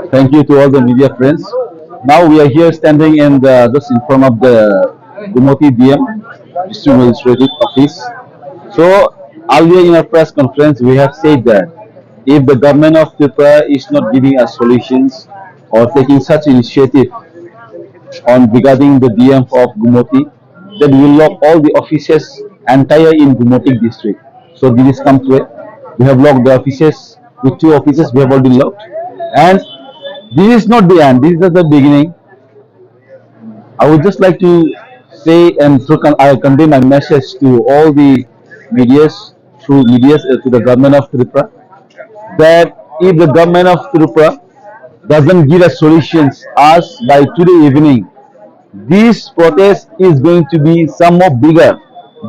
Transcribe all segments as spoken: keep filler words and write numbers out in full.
Thank you to all the media friends. Now we are here standing in the, just in front of the Gumoti D M, District Magistrate Office. So earlier in our press conference, we have said that if the government of Tripura is not giving us solutions or taking such initiative on regarding the D M of Gumoti, then we will lock all the offices entire in Gumoti district. So this is come to it. We have locked the offices, with two offices we have already locked. And this is not the end, this is just the beginning. I would just like to say and to con- I convey my message to all the medias, through medias, uh, to the government of Tripura, that if the government of Tripura doesn't give us solutions as by today evening, this protest is going to be some more bigger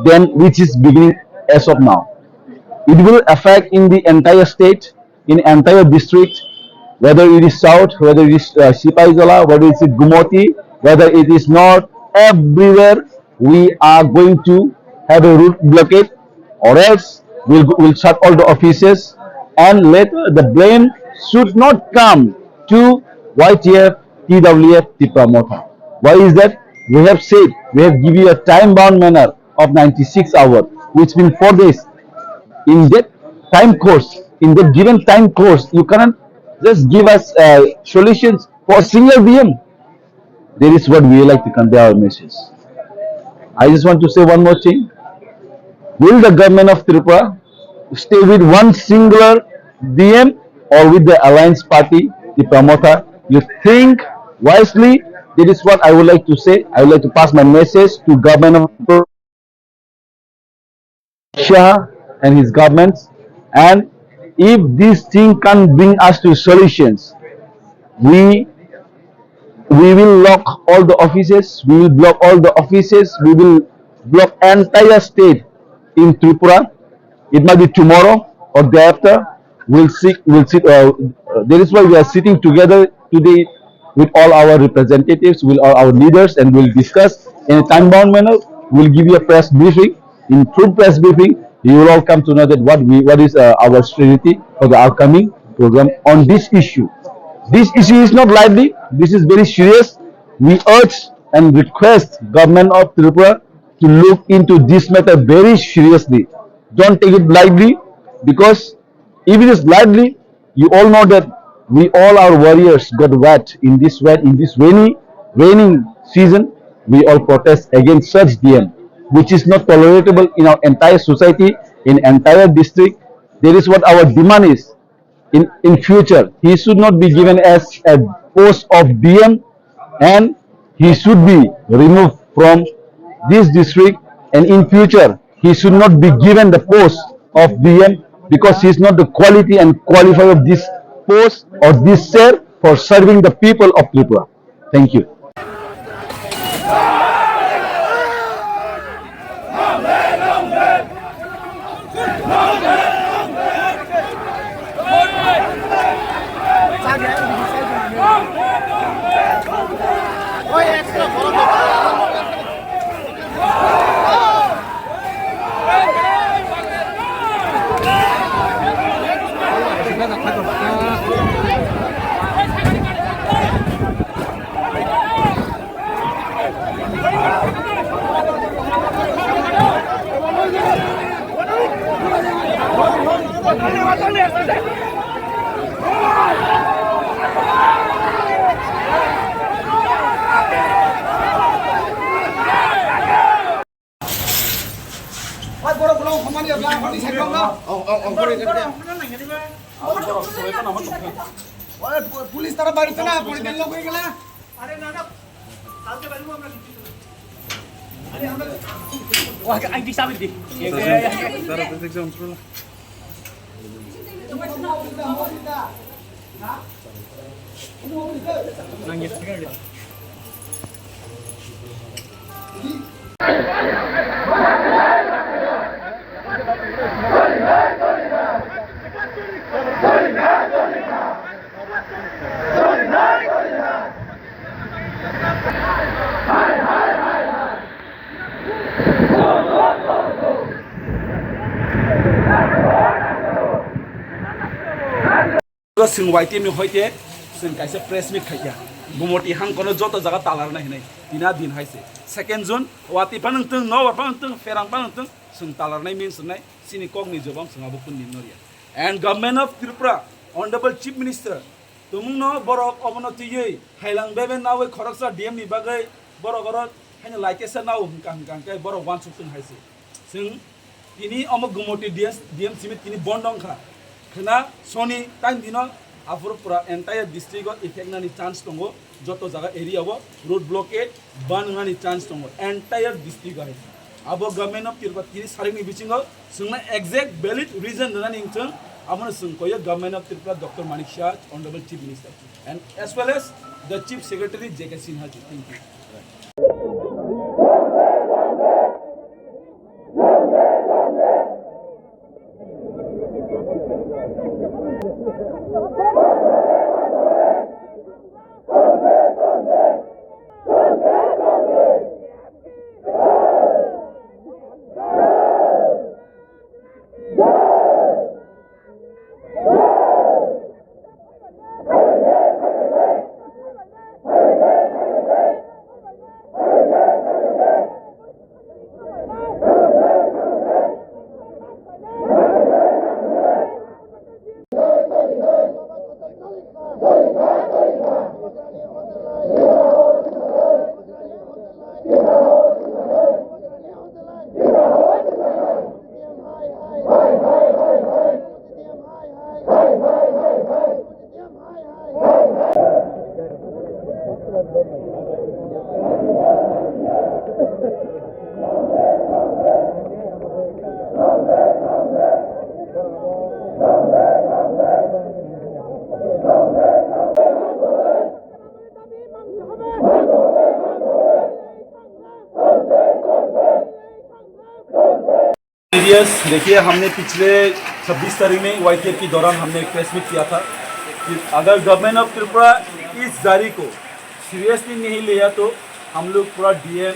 than which is beginning as of now. It will affect in the entire state, in entire district, whether it is south, whether it is uh, Sipaijala, whether it is Gumoti, whether it is north, everywhere we are going to have a road blockade, or else we'll, we'll shut all the offices, and later the blame should not come to Y T F, T W F, Tipra Motha. Why is that? We have said, we have given you a time-bound manner of ninety-six hours, which means four days. In that time course, in that given time course, you cannot just give us uh, solutions for a single D M. That is what we like to convey our message. I just want to say one more thing. Will the government of Tripura stay with one singular D M or with the alliance party, the Tipra Motha? You think wisely. That is what I would like to say. I would like to pass my message to government of Tripura, Shah and his governments. And if this thing can bring us to solutions, we we will lock all the offices, we will block all the offices, we will block entire state in Tripura. It might be tomorrow or day after. We'll sit, we'll sit. Uh, uh, that is why we are sitting together today with all our representatives, with all our leaders, and we'll discuss in a time-bound manner. We'll give you a press briefing. In full press briefing, you will all come to know that what we, what is uh, our strategy for the upcoming program on this issue. This issue is not lightly. This is very serious. We urge and request government of Tripura to look into this matter very seriously. Don't take it lightly, because if it is lightly, you all know that we all are warriors, got wet in this wet, in this rainy, raining season. We all protest against such D M, which is not tolerable in our entire society, in entire district. That is what our demand is. In, in future, he should not be given as a post of D M, and he should be removed from this district, and in future he should not be given the post of D M, because he is not the quality and qualified of this post or this chair for serving the people of Tripura. Thank you. Police tara bari tana, police logo gela. Chwng Y T F ni hoite Chwng kaisa press meet khaikha, Gumoti hangkono joto jaga talarnai hinwi, tina din hai se. Second June, wati phano wngtwng, nobar phano wngtwng, pherang phano wngtwng, chwng talarnai min swngnai, chini kokni jobab chwng abo kunu din norya. And Government of Tripura, Honorable Chief Minister, tumungno borok obono twiwi, hailang bebe nawi khoroksa D M ni bagwi borok oro haino laitesa nao hwnkha hwnkha hwnkhe borok uansuk tong hai se. Chwng tini omo Gumoti D M, D M simi tini bondo wngkha. Khwna soni time dino aphuru pura entire district o effect nani chance tongo, joto jaga area o road blockade ban wngnani chance tongo entire district o hai. Abo Government of Tripura tini sarikni bisingo chwngno exact valid reason rwnani wngchwng, abono chwng koyo Government of Tripura Doctor Manik Saha, Honorable Chief Minister, and as well as the Chief Secretary J K Sinha ji. Thank you. Serious, देखिए, हमने पिछले छब्बीस तारीख में वाईटीएफ के दौरान हमने एक प्रेस मीट किया था कि अगर गवर्नमेंट ऑफ त्रिपुरा इस जारी को सीरियसली नहीं लिया तो हम लोग पूरा DM,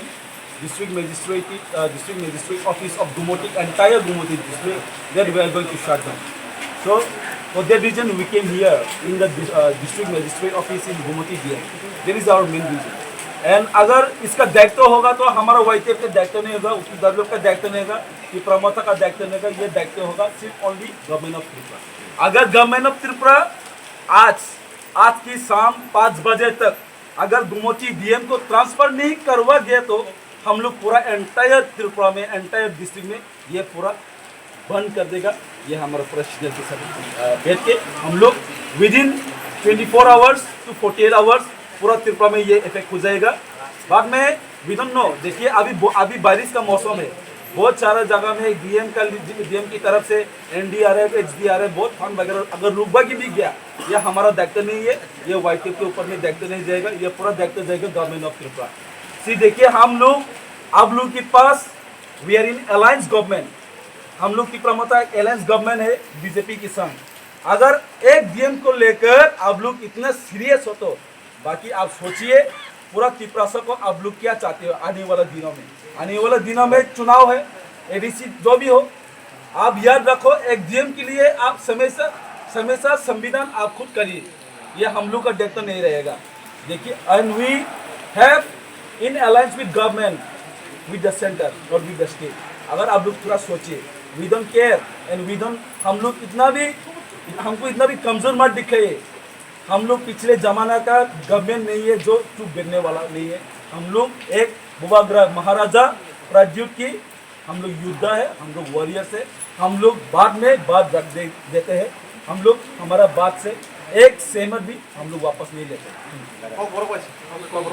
district magistrate, uh, district magistrate office of Gumoti, entire Gumoti district, that we are going to shut down. So, for that reason, we came here in the dis- uh, district magistrate office in Gumoti D M. That is our main reason. And अगर इसका दायित्व होगा तो हमारा वाईटीएफ का दायित्व नहीं होगा, उत्तर का दायित्व नहीं होगा, टिपरा मोर्चा का दायित्व नहीं होगा, ये दायित्व होगा सिर्फ only गवर्नमेंट ऑफ त्रिपुरा। अगर गवर्नमेंट ऑफ त्रिपुरा आज, आज की शाम पाँच बजे तक अगर गुमोची डीएम को ट्रांसफर नहीं करवा गया तो हम लोग पूरा एंटायर त्रिपुरा में, एंटायर डिस्ट्रिक्ट में ये पूरा बंद कर देगा। ये हमारा पूरा सीनियर के साथ, अ, बैठ के हम लोग within twenty four hours to forty eight hours पूरा त्रिपुरा में ये इफेक्ट हो जाएगा। बाद में वी डोंट नो, देखिए, अभी बो- अभी बारिश का मौसम है, बहुत सारा जगह में डीएम का, डीएम की तरफ से एनडीआरएफ, एसडीआरएफ, बहुत फंड वगैरह अगर रुकवा की भी गया, ये हमारा दायित्व नहीं है, ये वाईटीएफ के ऊपर में दायित्व नहीं जाएगा, ये पूरा दायित्व जाएगा गवर्नमेंट ऑफ त्रिपुरा। सी, देखिए, हम लोग, आप लोग के पास, we are in alliance government, हम लोग की प्रमुखता एक अलायंस गवर्नमेंट है बीजेपी के संग। अगर एक डीएम को लेकर आप लोग इतना सीरियस हो तो बाकी आप सोचिए, पूरा तिपरासा को आप लोग क्या चाहते हो आने वाला दिनों में? आने वाला दिनों में चुनाव है, एडीसी जो भी हो, आप याद रखो, एक डीएम के लिए आप हमेशा, हमेशा संविधान आप खुद करिए, ये हम लोग का दायित्व नहीं रहेगा। देखिए, and we have in alliance with government, with the center or with the state, अगर आप लोग थोड़ा सोचिए, we don't care and we don't, हम लोग इतना भी, हमको इतना भी कमजोर मत दिखाइए। हम लोग पिछले जमाना का गवर्नमेंट नहीं है जो चुप बैठने वाला नहीं है। हम लोग एक बुबाग्रा महाराजा प्राद्युत की हम लोग योद्धा है, हम लोग वॉरियर्स है। हम लोग बाद में बात रख दे, देते हैं। हम लोग हमारा बात से एक सेंट भी हम लोग वापस नहीं लेते।